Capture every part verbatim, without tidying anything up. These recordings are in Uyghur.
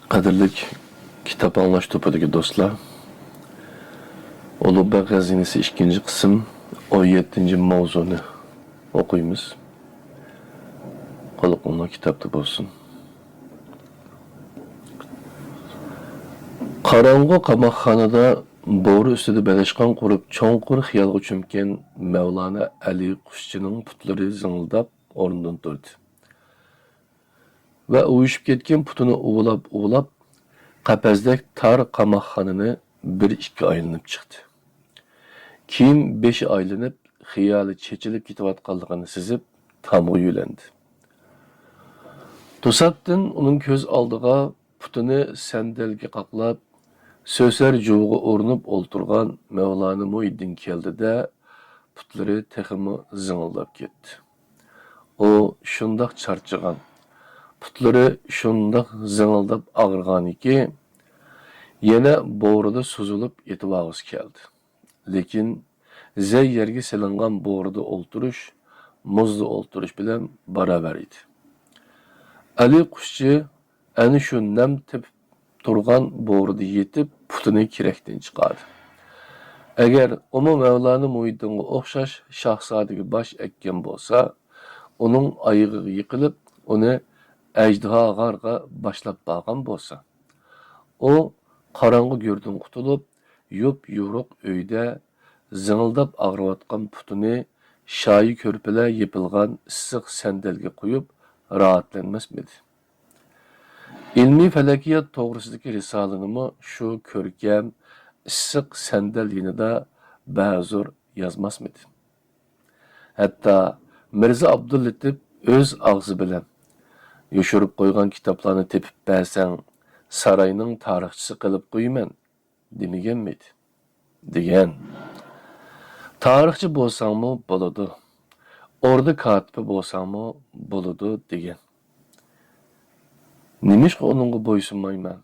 قەدىرلىك كىتاب ئاڭلاش توپىدىكى دوستلار، ئۇلۇغبەگ خەزىنىسى ئىككىنچى قىسىم، ئون يەتتىنچى ماۋزۇنى ئوقۇيمىز. قۇلىقىڭلار كىتابتا بولسۇن. قاراڭغۇ قاماقخانىدا بورا ئۈستىدە بېلىشقان قۇرۇپ، چوڭقۇر خىيالغا چۆمگەن مەۋلانا ئەلى قۇشچىنىڭ پۇتلىرى زىڭىلداپ ئورنىدىن تۇردى. ۋە ئۇۋۇشۇپ كەتكەن پۇتىنى ئۇۋىلاپ-ئۇۋىلاپ، قەپەستەك تار قاماقخانىنى بىر-ئىككى ئايلىنىپ چىقتى. كېيىن بېشى ئايلىنىپ، خىيالى چېچىلىپ كېتىۋاتقانلىقىنى سېزىپ، تامغا يۆلەندى. توساتتىن ئۇنىڭ كۆز ئالدىغا پۇتىنى سەندەلگە قاقلاپ، سۆسەر جۇۋىغا ئورىنىپ ئولتۇرغان مەۋلانا مۇھىددىن كەلدى-دە، پۇتلىرى تېخىمۇ زىڭىلداپ كەتتى. ئۇ شۇنداق چارچىغان، پۇتلىرى شۇنداق زىڭىلداپ ئاغرىغانىكى، يەنە بورىدا سوزۇلۇپ يېتىۋالغۇسى كەلدى. لېكىن زەي يەرگە سېلىنغان بورىدا ئولتۇرۇش مۇزدا ئولتۇرۇش بىلەن باراۋەر ئىدى. ئەلى قۇشچى ئەنە شۇ نەم تېپىپ تۇرغان بورىدا يېتىپ، پۇتىنى كېرەكتىن چىقاردى. ئەگەر ئۇمۇ مەۋلانا مۇھىددىنغا ئوخشاش شاھزادىگە باش ئەگكەن بولسا، ئۇنىڭ ئايىغىغا يىقىلىپ، ئۇنى ئەجدىھا غارغا باشلاپ بارغان بولسا، ئۇ قاراڭغۇ گۆردىن قۇتۇلۇپ، يۇپ-يورۇق ئۆيدە زىڭىلداپ ئاغرىۋاتقان پۇتىنى شايى كۆرپىلەر يېپىلغان ئىسسىق سەندەلگە قويۇپ راھەتلەنمەسمىدى؟ ئىلمىي پەلەكىيات توغرىسىدىكى رىسالىنىمۇ شۇ كۆركەم، ئىسسىق سەندەل يېنىدا بەزۇر يازماسمىدى؟ ھەتتا مىرزا ئابدۇللېتىپ ئۆز ئاغزى بىلەن، «يوشۇرۇپ قويغان كىتابلارنى تېپىپ بەرسەڭ، ساراينىڭ تارىخچىسى قىلىپ قويىمەن» دېمىگەنمىدى؟ دېگەن. «تارىخچى بولساڭمۇ بولىدۇ، ئوردا كاتىپى بولساڭمۇ بولىدۇ» دېگەن. نېمىشقا ئۇنىڭغا بويسۇنمايمەن؟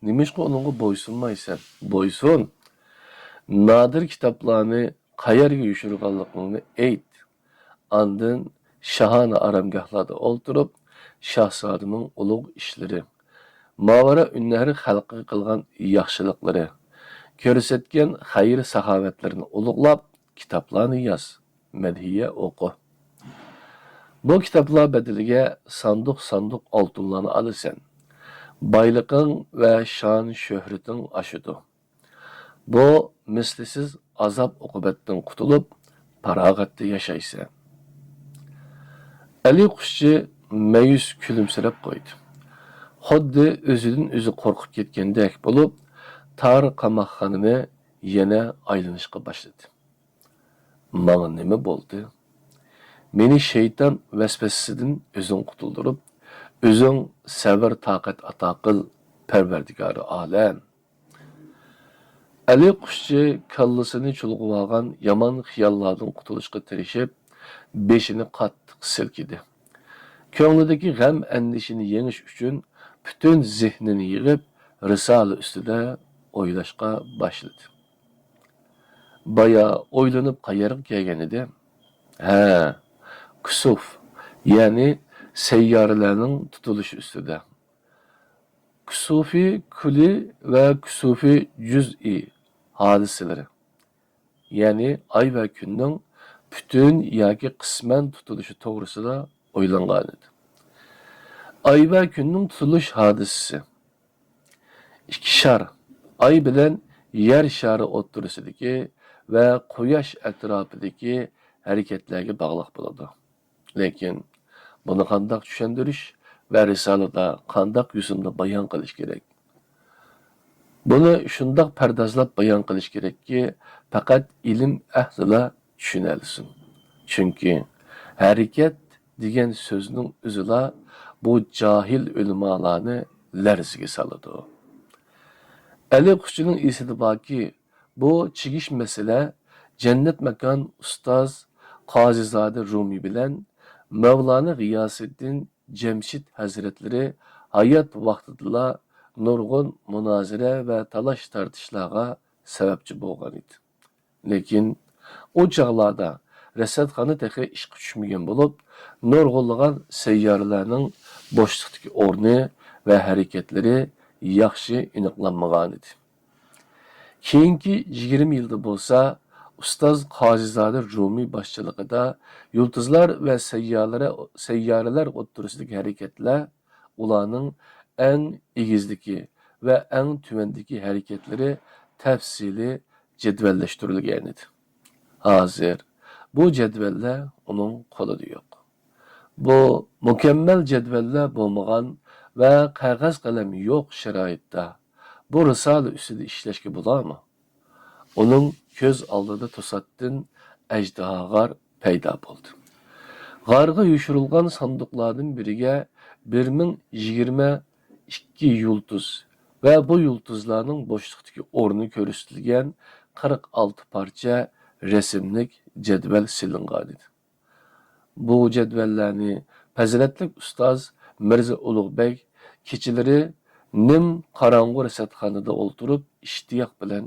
نېمىشقا ئۇنىڭغا بويسۇنمايسەن؟ بويسۇن! نادىر كىتابلارنى قەيەرگە يوشۇرغانلىقىڭنى ئېيت. ئاندىن شاھانە ئارامگاھلاردا ئولتۇرۇپ، شاھزادىنىڭ ئۇلۇغ ئىشلىرى، ماۋراء ئۈننەھر خەلقىگە قىلغان ياخشىلىقلىرى، كۆرسەتكەن خەير-ساخاۋەتلىرىنى ئۇلۇغلاپ، كىتابلارنى ياز، مەدھىيە ئوقۇ. بۇ كىتابلار بەدىلىگە ساندۇق-ساندۇق ئالتۇنلارنى ئالىسەن. بايلىقىڭ ۋە شان-شۆھرىتىڭ ئاشىدۇ. بۇ مىسلىسىز ئازاب-ئوقۇبەتتىن قۇتۇلۇپ، پاراغەتتە ياشايسەن. ئەلى قۇشچى مەيۈس كۈلۈمسىرەپ قويدى. خۇددى ئۆزىدىن ئۆزى قورقۇپ كەتكەندەك بولۇپ، تار قاماقخانىنى يەنە ئايلىنىشقا باشلىدى. ماڭا نېمە بولدى؟ مېنى شەيتان ۋەسۋەسىسىدىن ئۆزۈڭ قۇتۇلدۇرۇپ، ئۆزۈڭ سەۋر-تاقەت ئاتا قىل، پەرۋەردىگارى ئالەم! ئەلى قۇشچى كاللىسىنى چۇلغىۋالغان يامان خىياللاردىن قۇتۇلۇشقا تىرىشىپ، بېشىنى قاتتىق سىلكىدى. كۆڭلىدىكى غەم-ئەندىشىنى يېڭىش ئۈچۈن پۈتۈن زېھنىنى يىغىپ، رىسالە ئۈستىدە ئويلاشقا باشلىدى. بايا ئويلىنىپ قەيەرگە كەلگەن ئىدى؟ ھە، كۇسۇف، يەنى سەييارىلەرنىڭ تۇتۇلۇشى ئۈستىدە. كۇسۇفى كۈللى ۋە كۇسۇفى جۈزئىي ھادىسىلىرى، يەنى ئاي ۋە كۈننىڭ پۈتۈن ياكى قىسمەن تۇتۇلۇشى توغرىسىدا ئويلانغانىدى. ئاي ۋە كۈننىڭ تۇتۇلۇش ھادىسىسى، ئىككى شار، ئاي بىلەن يەر شارى ئوتتۇرىسىدىكى ۋە قۇياش ئەتراپىدىكى ھەرىكەتلەرگە باغلىق بولىدۇ. لېكىن بۇنى قانداق چۈشەندۈرۈش ۋە رىسالىدا قانداق يوسۇندا بايان قىلىش كېرەك؟ بۇنى شۇنداق پەردازلاپ بايان قىلىش كېرەككى، پەقەت ئىلىم ئەھلىلا چۈشىنەلىسۇن. چۈنكى ھەرىكەت دېگەن سۆزنىڭ ئۆزىلا بۇ جاھىل ئۆلىمالارنى لەرزىگە سالىدۇ. ئەلى قۇشچىنىڭ ئېسىدە باركى، بۇ چىگىش مەسىلە جەننەت ماكان ئۇستاز قازىزادە رۇمى بىلەن مەۋلانا غىياسىددىن جەمشىد ھەزرەتلىرى ھايات ۋاقتىدىلا نۇرغۇن مۇنازىرە ۋە تالاش-تارتىشلارغا سەۋەبچى بولغان ئىدى. لېكىن ئۇ چاغلاردا رەسەتخانا تېخى ئىشقا چۈشمىگەن بولۇپ، نۇرغۇنلىغان سەييارىلەرنىڭ بوشلۇقتىكى ئورنى ۋە ھەرىكەتلىرى ياخشى ئېنىقلانمىغانىدى. كېيىنكى يىگىرمە يىلدا بولسا ئۇستاز قازىزادە رۇمىي باشچىلىقىدا يۇلتۇزلار ۋە سەييارە-، سەييارىلەر ئوتتۇرىسىدىكى ھەرىكەتلەر، ئۇلارنىڭ ئەڭ ئېگىزدىكى ۋە ئەڭ تۆۋەندىكى ھەرىكەتلىرى تەپسىلىي جەدۋەللەشتۈرۈلگەنىدى. ھازىر بۇ جەدۋەللەر ئۇنىڭ قولىدا يوق. بۇ مۇكەممەل جەدۋەللەر بولمىغان ۋە قەغەز قەلەم يوق شارائىتتا بۇ رىسالە ئۈستىدە ئىشلەشكە بولارمۇ؟ ئۇنىڭ كۆز ئالدىدا توساتتىن ئەجدىھا غار پەيدا بولدى. غارغا يوشۇرۇلغان ساندۇقلاردىن بىرىگە بىر مىڭ يىگىرمە ئىككى يۇلتۇز ۋە بۇ يۇلتۇزلارنىڭ بوشلۇقتىكى ئورنى كۆرسىتىلگەن قىرىق ئالتە پارچە رەسىملىك جەدۋەل سېلىنغانىدى. بۇ جەدۋەللەرنى پەزىلەتلىك ئۇستاز مىرزا ئۇلۇغبەگ كېچىلىرى نىم قاراڭغۇ رەسەتخانىدا ئولتۇرۇپ ئىشتىياق بىلەن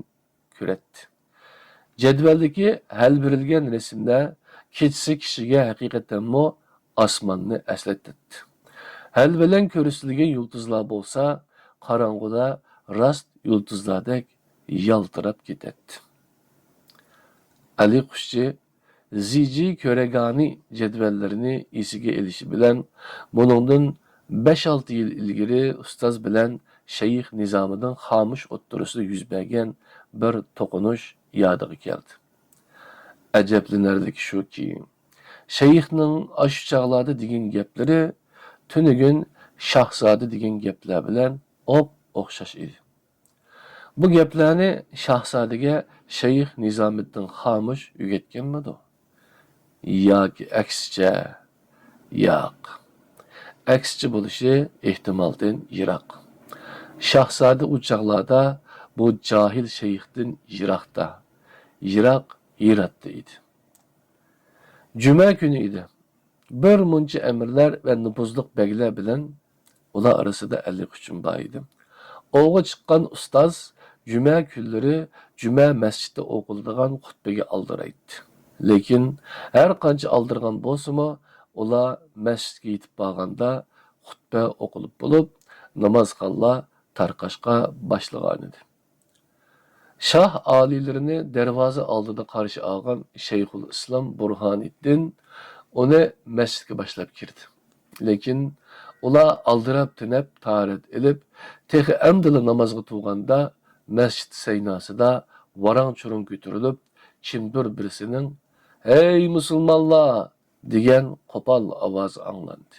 كۆرەتتى. جەدۋەلدىكى ھەل بېرىلگەن رەسىملەر كېچىسى كىشىگە ھەقىقەتەنمۇ ئاسماننى ئەسلىتەتتى. ھەل بىلەن كۆرسىتىلگەن يۇلتۇزلار بولسا قاراڭغۇدا راست يۇلتۇزلاردەك يالتىراپ كېتەتتى. ئەلى قۇشچى زىجى كۆرەگانى جەدۋەللىرىنى ئېسىگە ئېلىشى بىلەن، بۇنىڭدىن بەش-ئالتە يىل ئىلگىرى ئۇستاز بىلەن شەيخ نىزامىدىن خامۇش ئوتتۇرىسىدا يۈز بەرگەن بىر توقۇنۇش يادىغا كەلدى. ئەجەبلىنەرلىكى شۇكى، شەيخنىڭ ئاشۇ چاغلاردا دېگەن گەپلىرى تۈنۈگۈن شاھزادە دېگەن گەپلەر بىلەن ئوپئوخشاش ئىدى. بۇ گەپلەرنى شاھزادىگە شەيخ نىزامىددىن خامۇش ئۆگەتكەنمىدۇ؟ ياكى ئەكسىچە؟ ياق. ئەكسىچە بولۇشى ئېھتىمالدىن يىراق. شاھزادە ئۇ چاغلاردا بۇ جاھىل شەيختىن يىراقتا، يىراق ھىراتتا ئىدى. جۈمە كۈنى ئىدى. بىر مۇنچە ئەمىرلەر ۋە نوپۇزلۇق بەگلەر بىلەن، ئۇلار ئارىسىدا ئەلى قۇشچىمۇ بار ئىدى، ئوۋغا چىققان ئۇستاز جۈمە كۈنلىرى جۈمە مەسچىتتە ئوقۇلىدىغان خۇتبىگە ئالدىرايتتى. لېكىن ھەر قانچە ئالدىرىغان بولسىمۇ، ئۇلار مەسچىتكە يېتىپ بارغاندا خۇتبە ئوقۇلۇپ بولۇپ، نامازخانلار تارقاشقا باشلىغانىدى. شاھ ئالىيلىرىنى دەرۋازا ئالدىدا قارشى ئالغان شەيخۇل ئىسلام بۇرھانىددىن ئۇنى مەسچىتكە باشلاپ كىردى. لېكىن ئۇلار ئالدىراپ تۈنەپ تاھارەت ئېلىپ، تېخى ئەمدىلا نامازغا تۇرغاندا، مەسچىت سەيناسىدا ۋاراڭ-چۇرۇڭ كۆتۈرۈلۈپ، كىمدۇر بىرسىنىڭ «ھەي مۇسۇلمانلار!» دېگەن قوپال ئاۋازى ئاڭلاندى.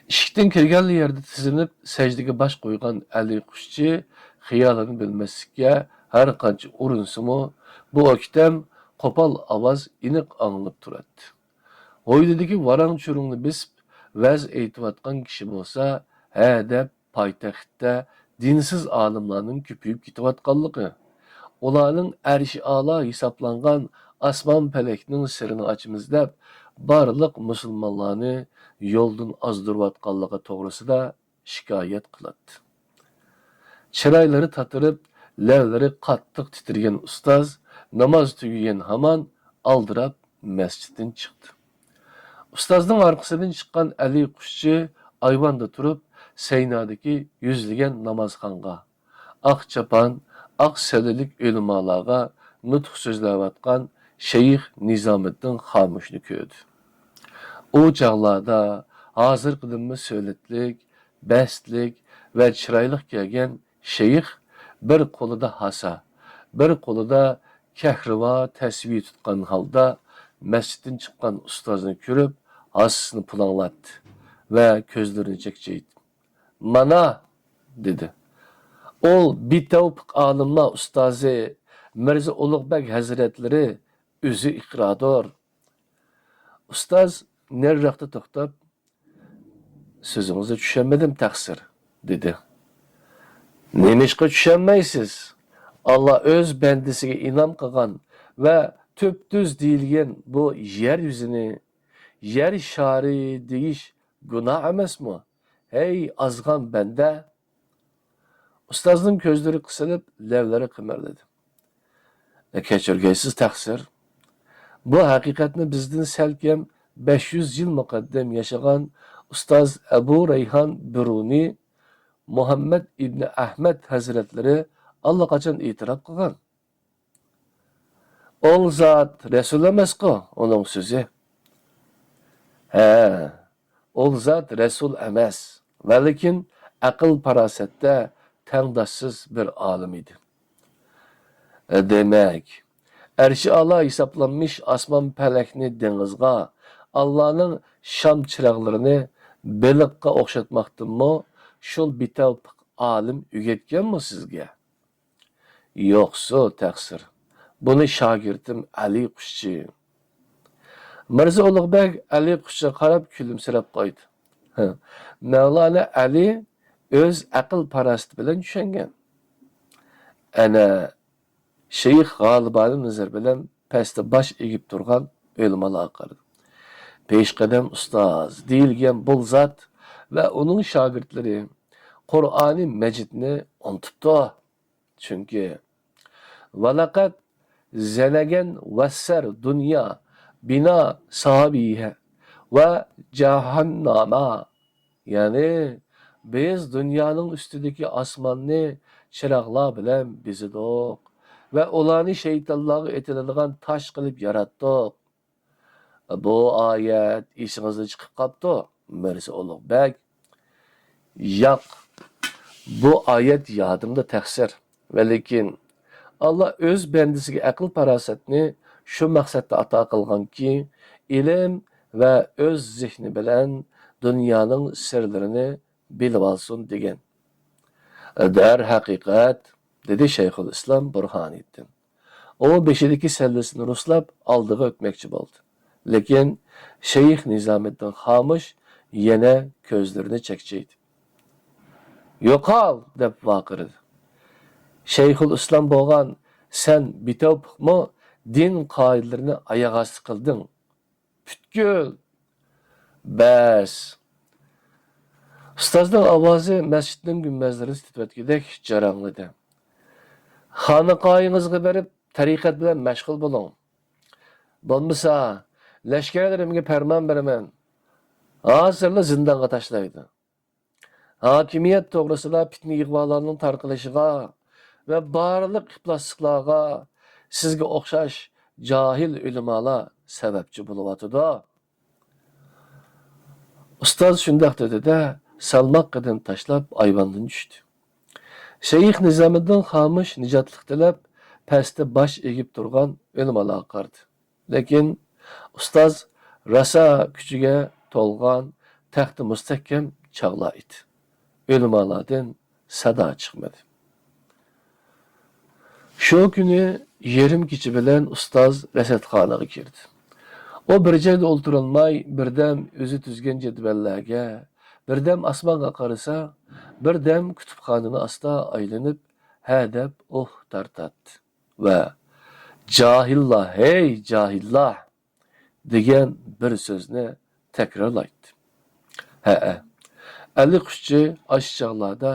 ئىشىكتىن كىرگەنلا يەردە تىزلىنىپ سەجدىگە باش قويغان ئەلى قۇشچى خىيالىنى بىلمەسلىككە ھەر قانچە ئۇرۇنسىمۇ، بۇ ئۆكتەم قوپال ئاۋاز ئېنىق ئاڭلىنىپ تۇراتتى. ھويلىدىكى ۋاراڭ-چۇرۇڭنى بېسىپ ۋەز ئېيتىۋاتقان كىشى بولسا ھە دەپ پايتەختتە دىنسىز ئالىملارنىڭ كۆپىيىپ كېتىۋاتقانلىقى، ئۇلارنىڭ ئەرشى ئالا ھېسابلانغان ئاسمان پەلەكنىڭ سىرىنى ئاچىمىز دەپ، بارلىق مۇسۇلمانلارنى يولدىن ئازدۇرۇۋاتقانلىقى توغرىسىدا شىكايەت قىلاتتى. چىرايلىرى تاتىرىپ، لەۋلىرى قاتتىق تىترىگەن ئۇستاز ناماز تۈگىگەن ھامان ئالدىراپ مەسچىتتىن چىقتى. ئۇستازنىڭ ئارقىسىدىن چىققان ئەلى قۇشچى ئايۋاندا تۇرۇپ، سەينادىكى يۈزلىگەن نامازخانغا، ئاق چاپان، ئاق سەللىلىك ئۆلىمالارغا نۇتۇق سۆزلەۋاتقان شەيخ نىزامىددىن خامۇشنى كۆردى. ئۇ چاغلاردا ھازىرقىدىنمۇ سۆلەتلىك، بەستلىك ۋە چىرايلىق كىيگەن شەيخ بىر قولىدا ھاسا، بىر قولىدا كەھرىۋا تەسۋى تۇتقان ھالدا مەسچىتتىن چىققان ئۇستازنى كۆرۈپ، ھاسىسىنى پۇلاڭلاتتى ۋە كۆزلىرىنى چەكچەيتتى. «مانا!» دېدى. «ئۇ بىتەۋپىق ئالىملار ئۇستازى مىرزا ئۇلۇغبەگ ھەزرەتلىرى ئۆزى ئىقراردۇر.» ئۇستاز نەرىراقتا توختاپ، «سۆزىڭىزنى چۈشەنمىدىم، تەقسىر» دېدى. «نېمىشقا چۈشەنمەيسىز؟ ئاللا ئۆز بەندىسىگە ئىنئام قىلغان ۋە تۈپتۈز دېيىلگەن بۇ يەر يۈزىنى، يەر شارى دېيىش گۇناھ ئەمەسمۇ؟ ھەي، ئازغان بەندە!» ئۇستازنىڭ كۆزلىرى قىسىلىپ، لەۋلىرى قىمىرلىدى. «كەچۈرگەيسىز، تەقسىر. بۇ ھەقىقەتنى بىزدىن سەلكەم بەش يۈز يىل مۇقەددەم ياشىغان ئۇستاز ئەبۇ رەيھان بىرۇنى مۇھەممەد ئىبنى ئەھمەد ھەزرەتلىرى ئاللىقاچان ئېتىراپ قىلغان. ئۇل زات رەسۇل ئەمەسقۇ، ئۇنىڭ سۆزى. ھە، ئۇل زات رەسۇل ئەمەس، ۋەلىكىن ئەقىل-پاراسەتتە تەڭداشسىز بىر ئالىم ئىدى. دېمەك، ئەرشى ئالا ھېسابلانمىش ئاسمان پەلەكنى دېڭىزغا، ئاللانىڭ شام چىراغلىرىنى بېلىققا ئوخشاتماقتىنمۇ شۇ بىتەۋپىق ئالىم ئۆگەتكەنمۇ سىزگە؟ يوقسۇ، تەقسىر. بۇنى شاگىرتىم ئەلى قۇشچى. مىرزا ئۇلۇغبەگ ئەلى قۇشچىغا قاراپ كۈلۈمسىرەپ قويدى. ھە، مەۋلانا ئەلى ئۆز ئەقىل-پاراسىتى بىلەن چۈشەنگەن. ئەنە، شەيخ غالىبانە نەزەر بىلەن پەستە باش ئېگىپ تۇرغان ئۆلىمالارغا قارىدى. پېشقەدەم ئۇستاز دېيىلگەن بۇل زات ۋە ئۇنىڭ شاگىرتلىرى قۇرئانى مەجىدنى ئۇنتۇپتۇ. چۈنكى، ۋەلەقەد زەنەگەن ۋەسسەر دۇنيا بىنا ساھابىيھە ۋە جاھاننامە، يەنى، بىز دۇنيانىڭ ئۈستىدىكى ئاسماننى چىراغلار بىلەن بېزىدۇق ۋە ئۇلارنى شەيتانلارغا ئېتىلىدىغان تاش قىلىپ ياراتتۇق. بۇ ئايەت ئېسىڭىزدىن چىقىپ قاپتۇ، مىرزا ئۇلۇغ بەگ. ياق، بۇ ئايەت يادىمدا، تەقسىر. ۋەلىكىن، ئاللا ئۆز بەندىسىگە ئەقىل-پاراسەتنى شۇ مەقسەتتە ئاتا قىلغانكى، ئىلىم ۋە ئۆز زېھنى بىلەن دۇنيانىڭ سىرلىرىنى بىلىۋالسۇن دېگەن. دەرھەقىقەت، دېدى شەيخۇل ئىسلام بۇرھانىدىن. ئۇ بېشىدىكى سەللىسىنى رۇسلاپ ئالدىغا ئۆتمەكچى بولدى. لېكىن شەيخ نىزامىدىن خامۇش يەنە كۆزلىرىنى چەكچەيدى. «يوقال!» دەپ ۋارقىرىدى. شەيخۇل ئىسلام بولغان سەن بىتەۋپىقمۇ دىن قائىدىلىرىنى ئاياغ ئاستى قىلدىڭ. پۈتكۈل! بەس! ئۇستازنىڭ ئاۋازى مەسچىتنىڭ گۈمبەزلىرىنى تىترەتكۈدەك جاراڭلىدى. خانىقايىڭىزغا بېرىپ، تەرىقەت بىلەن مەشغۇل بولۇڭ. بولمىسا، لەشكەرلىرىمگە پەرمان بېرىمەن، ھازىرلا زىندانغا تاشلايدۇ. ھاكىمىيەت توغرىسىدا پىتنە-ئىغۋالارنىڭ تارقىلىشىغا ۋە بارلىق ئىپلاسلىقلارغا سىزگە ئوخشاش جاھىل ئۆلىمالار سەۋەبچى بولۇۋاتىدۇ. ئۇستاز شۇنداق دېدى-دە، سالماق قەدەم تاشلاپ ئايۋاندىن چۈشتى. شەيخ نىزامىدىن خامۇش نىجاتلىق تىلەپ، پەستە باش ئېگىپ تۇرغان ئۆلىمالارغا قارىدى. لېكىن ئۇستاز راسا كۈچىگە تولغان تەختى مۇستەھكەم چاغلار ئىدى. ئۆلىمالاردىن سادا چىقمىدى. شۇ كۈنى يېرىم كېچە بىلەن ئۇستاز رەسەتخانىغا كىردى. ئۇ بىر جايدا ئولتۇرالماي، بىردەم ئۆزى تۈزگەن جەدۋەللەرگە، بىردەم ئاسمانغا قارىسا، بىردەم كۇتۇپخانىنى ئاستا ئايلىنىپ، ھە دەپ ئۇھ تارتاتتى ۋە «جاھىللار، ھەي جاھىللار!» دېگەن بىر سۆزنى تەكرارلايتتى. ھەئە، ئەلى قۇشچى ئاشۇ چاغلاردا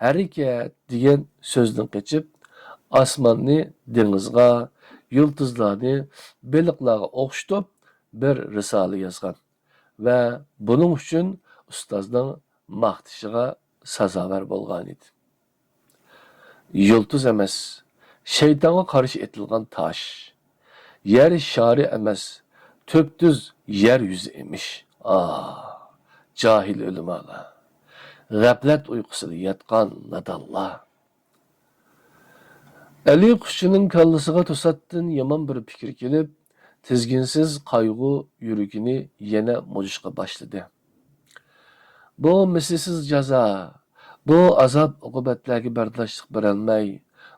«ھەرىكەت» دېگەن سۆزدىن قېچىپ، ئاسماننى دېڭىزغا، يۇلتۇزلارنى بېلىقلارغا ئوخشىتىپ بىر رىسالە يازغان ۋە بۇنىڭ ئۈچۈن ئۇستازنىڭ ماختىشىغا سازاۋەر بولغانىدى. يۇلتۇز ئەمەس، شەيتانغا قارشى ئېتىلغان تاش. يەر شارى ئەمەس، تۈپتۈز يەر يۈزى ئىمىش. ئاھ، جاھىل ئۆلىمالار! غەپلەت ئۇيقۇسىدا ياتقان نادانلار! ئەلى قۇشچىنىڭ كاللىسىغا توساتتىن يامان بىر پىكىر كېلىپ، تىزگىنسىز قايغۇ يۈرىكىنى يەنە مۇجۇشقا باشلىدى. بۇ مىسلىسىز جازا، بۇ ئازاب-ئوقۇبەتلەرگە بەرداشلىق بېرەلمەي،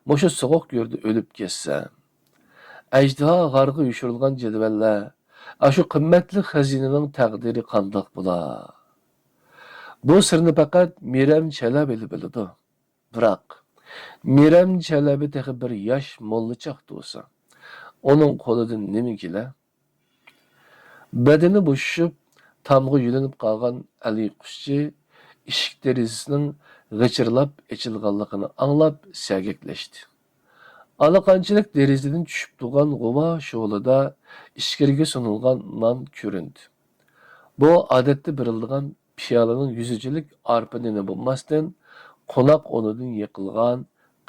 مۇشۇ سوغۇق يەردە ئۆلۈپ كەتسەم. ئەجدىھا غارغا يوشۇرۇلغان جەدۋەللەر، ئاشۇ قىممەتلىك خەزىنىنىڭ تەقدىرى قانداق بولا؟ بۇ سىرنى پەقەت مىرەم چەلەبىلا بىلىدۇ. بىراق، مىرەم چەلەبى تېخى بىر ياش موللىچاق تۇرسا، ئۇنىڭ قولىدىن نېمە كېلە؟ بەدىنى بوشىشىپ، تامغا يۆلىنىپ قالغان ئەلى قۇشچى ئىشىك دېرىزىسىنىڭ غىچىرلاپ ئېچىلغانلىقىنى ئاڭلاپ سەگەكلەشتى. ئالىقانچىلىك دېرىزىدىن چۈشۈپ تۇرغان غۇۋا شولىدا ئىچكىرىگە سۇنۇلغان نان كۆرۈندى. بۇ ئادەتتە بېرىلىدىغان پىيالىنىڭ يۈزىچىلىك ئارپا نېنى بولماستىن، قوناق ئۇنىدىن يېقىلغان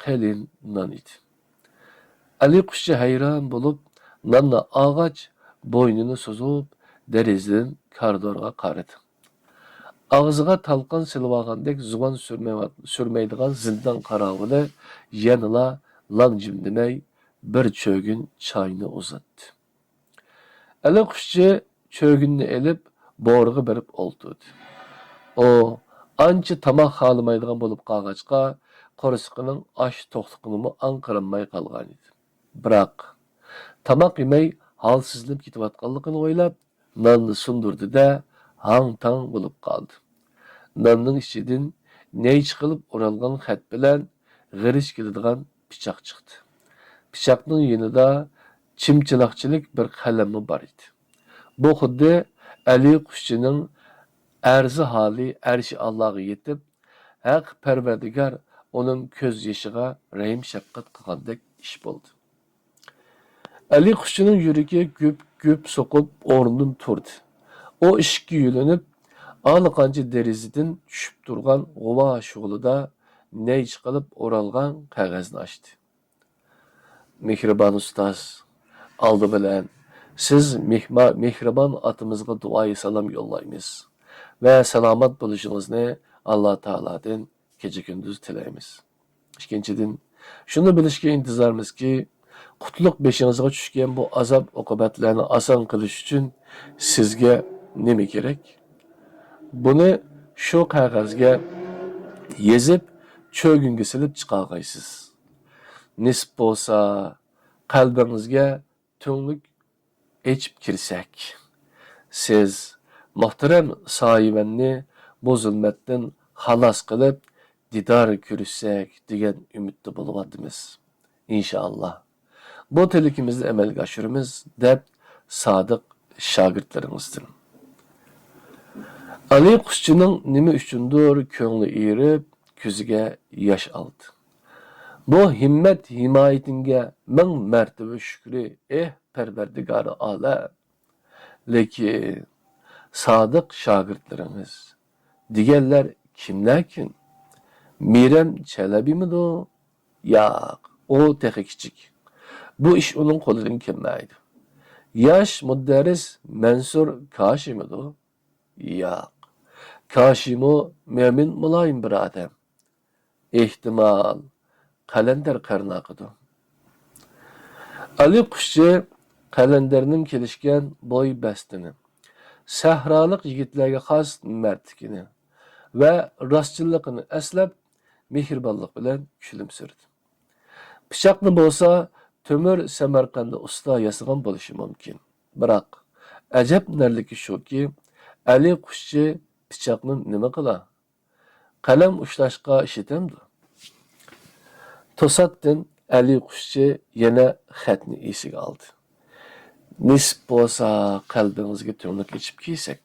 قېلىن نان ئىدى. ئەلى قۇشچى ھەيران بولۇپ، ناننى ئالغاچ، بوينىنى سوزۇپ، دېرىزىدىن كارىدورغا قارىدى. ئاغزىغا تالقان سېلىۋالغاندەك زۇۋان سۈرمەيۋات-، سۈرمەيدىغان زىندان قاراۋۇلى يەنىلا لام-جىم دېمەي، بىر چۆگۈن چاينى ئۇزاتتى. ئەلى قۇشچى چۆگۈننى ئېلىپ، بورىغا بېرىپ ئولتۇردى. ئۇ ئانچە تاماق خالىمايدىغان بولۇپ قالغاچقا، قورسىقىنىڭ ئاچ توقلۇقىنىمۇ ئاڭقىرالماي قالغانىدى. بىراق، تاماق يېمەي ھالسىزلىنىپ كېتىۋاتقانلىقىنى ئويلاپ، ناننى سۇندۇردى-دە، ھاڭ-تاڭ بولۇپ قالدى. ناننىڭ ئىچىدىن نەيچە قىلىپ ئورالغان خەت بىلەن غېرىچ كېلىدىغان پىچاق چىقتى. پىچاقنىڭ يېنىدا چىمچىلاقچىلىك بىر قەلەممۇ بار ئىدى. بۇ خۇددى ئەلى قۇشچىنىڭ ئەرزى ھالى ئەرشى ئاللاغا يېتىپ، ھەق پەرۋەردىگار ئۇنىڭ كۆز يېشىغا رەھىم-شەپقەت قىلغاندەك ئىش بولدى. ئەلى قۇشچىنىڭ يۈرىكى گۈپ-گۈپ سوقۇپ ئورنىدىن تۇردى. ئۇ ئىشىككە يۆلىنىپ، ئاللىقانچە دېرىزىدىن چۈشۈپ تۇرغان غۇۋا شولىدا نەيچە قىلىپ ئورالغان قەغەزنى ئاچتى. مېھرىبان ئۇستاز، ئالدى بىلەن سىز مېھما-، مېھرىبان ئاتىمىزغا دۇئايى سالام يوللايمىز ۋە سالامەت بولۇشىڭىزنى ئاللا تائالادىن كېچە-كۈندۈز تىلەيمىز. ئىككىنچىدىن، شۇنى بىلىشكە ئىنتىزارمىزكى، قۇتلۇق بېشىڭىزغا چۈشكەن بۇ ئازاب-ئوقۇبەتلەرنى ئاسان قىلىش ئۈچۈن سىزگە نېمە كېرەك؟ بۇنى شۇ قەغەزگە يېزىپ، چۆگۈنگە سېلىپ چىقارغايسىز. نېسىپ بولسا، قەلبىڭىزگە تۈڭلۈك ئېچىپ كىرسەك، سىز مۇھتەرەم ساھىبەننى بۇ زۇلمەتتىن خالاس قىلىپ، دىدار كۆرۈشسەك دېگەن ئۈمىدتە بولۇۋاتىمىز. ئىنشائاللا، بۇ تىلىكىمىزنى ئەمەلگە ئاشۇرىمىز، دەپ سادىق شاگىرتلىرىڭىزدىن. ئەلى قۇشچىنىڭ نېمە ئۈچۈندۇر كۆڭلى ئېرىپ، كۆزىگە ياش ئالدى. بۇ ھىممەت-ھىمايىتىڭگە مىڭ مەرتىۋە شۈكرى، ئېھ، پەرۋەردىگارى ئالەم! لېكىن سادىق شاگىرتلىرىڭىز دېگەنلەر كىملەركىن؟ مىرەم چەلەبىمىدۇ؟ ياق، ئۇ تېخى كىچىك. بۇ ئىش ئۇنىڭ قولىدىن كەلمەيدۇ. ياش مۇدەررىس مەنسۇر كاشىمىدۇ؟ ياق. كاشىمۇ مۆمىن مۇلايىم بىر ئادەم. ئېھتىمال، قەلەندەر قېرىنداقىدۇ. ئەلى قۇشچى قەلەندەرنىڭ كېلىشكەن بوي-بەستىنى، سەھرالىق يىگىتلەرگە خاس مەردلىكىنى ۋە راستچىللىقىنى ئەسلەپ، مېھرىبانلىق بىلەن كۈلۈمسىرىدى. پىچاقنى بولسا تۆمۈر سەمەرقەندتە ئۇستا ياسىغان بولۇشى مۇمكىن. بىراق، ئەجەبلىنەرلىكى شۇكى، ئەلى قۇشچى پىچاقنى نېمە قىلا؟ قەلەم ئۇشلاشقا ئىشلىتەمدۇ؟ توساتتىن ئەلى قۇشچى يەنە خەتنى ئېسىگە ئالدى. نېسىپ بولسا، قەلبىڭىزگە تۈڭلۈك ئېچىپ كىرسەك.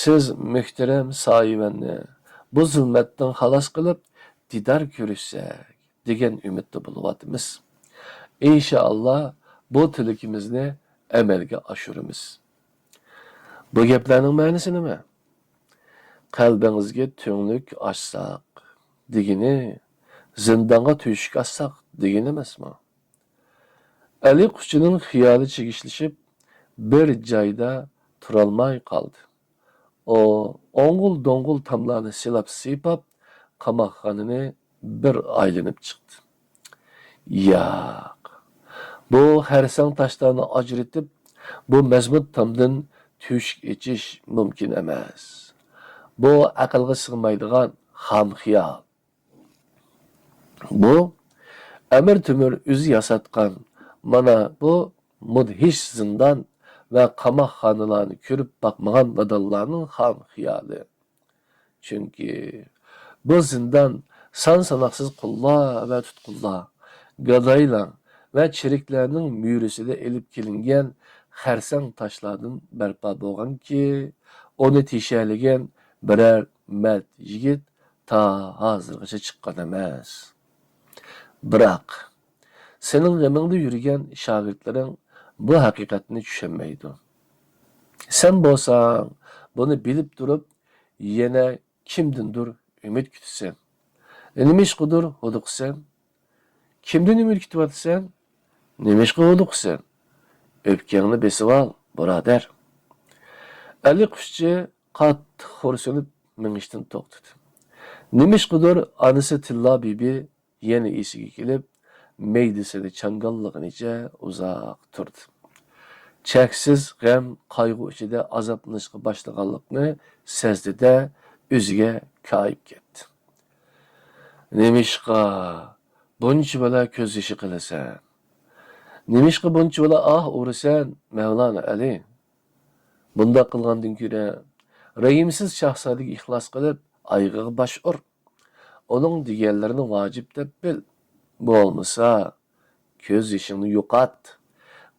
سىز مۆھتەرەم ساھىبەننى بۇ زۇلمەتتىن خالاس قىلىپ، دىدار كۆرۈشسەك دېگەن ئۈمىدتە بولۇۋاتىمىز. ئىنشائاللا، بۇ تىلىكىمىزنى ئەمەلگە ئاشۇرىمىز. بۇ گەپلەرنىڭ مەنىسى نېمە؟ قەلبىڭىزگە تۈڭلۈك ئاچساق دېگىنى، زىندانغا تۆشۈك ئاچساق دېگىنى ئەمەسمۇ؟ ئەلى قۇشچىنىڭ خىيالى چىگىشلىشىپ، بىر جايدا تۇرالماي قالدى. ئۇ ئوڭغۇل-دوڭغۇل تاملارنى سىلاپ-سىيپاپ، قاماقخانىنى بىر ئايلىنىپ چىقتى. ياق، بۇ خەرسەڭ تاشلارنى ئاجرىتىپ، بۇ مەزمۇت تامدىن تۆشۈك ئېچىش مۇمكىن ئەمەس. بۇ ئەقىلگە سىغمايدىغان خام خىيال. بۇ ئەمىر تۆمۈر ئۆزى ياساتقان مانا بۇ مۇدھىش زىندان ۋە قاماقخانىلارنى كۆرۈپ باقمىغان نادانلارنىڭ خام خىيالى. چۈنكى بۇ زىندان سان-ساناقسىز قۇللار ۋە تۇتقۇنلار، گادايلار ۋە چېرىكلەرنىڭ مۈرىسىدە ئېلىپ كېلىنگەن خەرسەڭ تاشلاردىن بەرپا بولغانكى، ئۇنى تېشەلىگەن بىرەر مەرد يىگىت تا ھازىرغىچە چىققان ئەمەس. بىراق، سېنىڭ غېمىڭدە يۈرگەن شاگىرتلىرىڭ بۇ ھەقىقەتنى چۈشەنمەيدۇ. سەن بولساڭ، بۇنى بىلىپ تۇرۇپ، يەنە كىمدىندۇر ئۈمىد كۈتىسەن. نېمىشقىدۇر ھودۇقىسەن؟ كىمدىن ئۈمىد كۈتۈۋاتىسەن؟ نېمىشقا ھودۇقىسەن؟ ئۆپكەڭنى بېسىۋال، بۇرادەر. ئەلى قۇشچى قاتتىق خورسىنىپ مېڭىشتىن توختىدى. نېمىشقىدۇر ئانىسى تىللا بىبى يەنە ئېسىگە كېلىپ، مەيدىسىنى چاڭگاللىغىنىچە ئۇزاق تۇردى. چەكسىز غەم، قايغۇ ئىچىدە ئازابلىنىشقا باشلىغانلىقىنى سەزدى-دە، ئۆزىگە كايىپ كەتتى. نېمىشقا بۇنچىۋالا كۆز يېشى قىلىسەن؟ نېمىشقا بۇنچىۋالا ئاھ ئۇرىسەن، مەۋلانا ئەلى؟ بۇنداق قىلغاندىن كۆرە، رەھىمسىز شاھزادىگە ئىخلاس قىلىپ، ئايىغىغا باش ئۇر. ئۇنىڭ دېگەنلىرىنى ۋاجىپ دەپ بىل. بولمىسا، كۆز يېشىڭنى يوقات.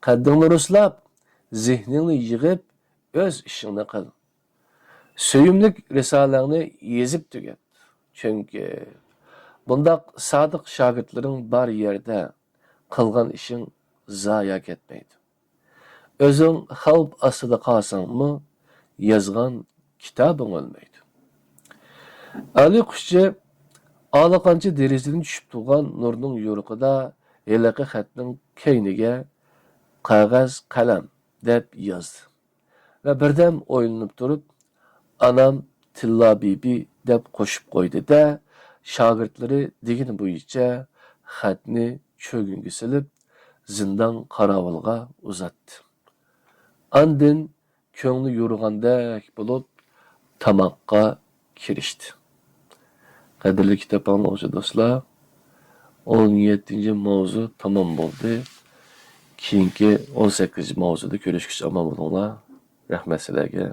قەددىڭنى رۇسلاپ، زېھنىڭنى يىغىپ، ئۆز ئىشىڭنى قىل. سۆيۈملۈك رىسالەڭنى يېزىپ تۈگەت. چۈنكى بۇنداق سادىق شاگىرتلىرىڭ بار يەردە قىلغان ئىشىڭ زايا كەتمەيدۇ. ئۆزۈڭ خەۋپ ئاستىدا قالساڭمۇ، يازغان كىتابىڭ ئۆلمەيدۇ. ئەلى قۇشچى ئالىقانچە دېرىزىدىن چۈشۈپ تۇرغان نۇرنىڭ يورۇقىدا ھېلىقى خەتنىڭ كەينىگە «قەغەز قەلەم» دەپ يازدى ۋە بىردەم ئويلىنىپ تۇرۇپ، «ئانام تىللا بىبى» دەپ قوشۇپ قويدى-دە، شاگىرتلىرى دېگىنى بويىچە خەتنى چۆگۈنگە سېلىپ، زىندان قاراۋۇلىغا ئۇزاتتى. ئاندىن كۆڭلى يورۇغاندەك بولۇپ، تاماققا كىرىشتى. قەدىرلىك كىتاب ئاڭلىغۇچى دوستلار، ئون يەتتىنچى ماۋزۇ تامام بولدى. كېيىنكى ئون سەككىزىنچى ماۋزۇدا كۆرۈشكىچە ئامان بولۇڭلار. رەھمەت سىلەرگە.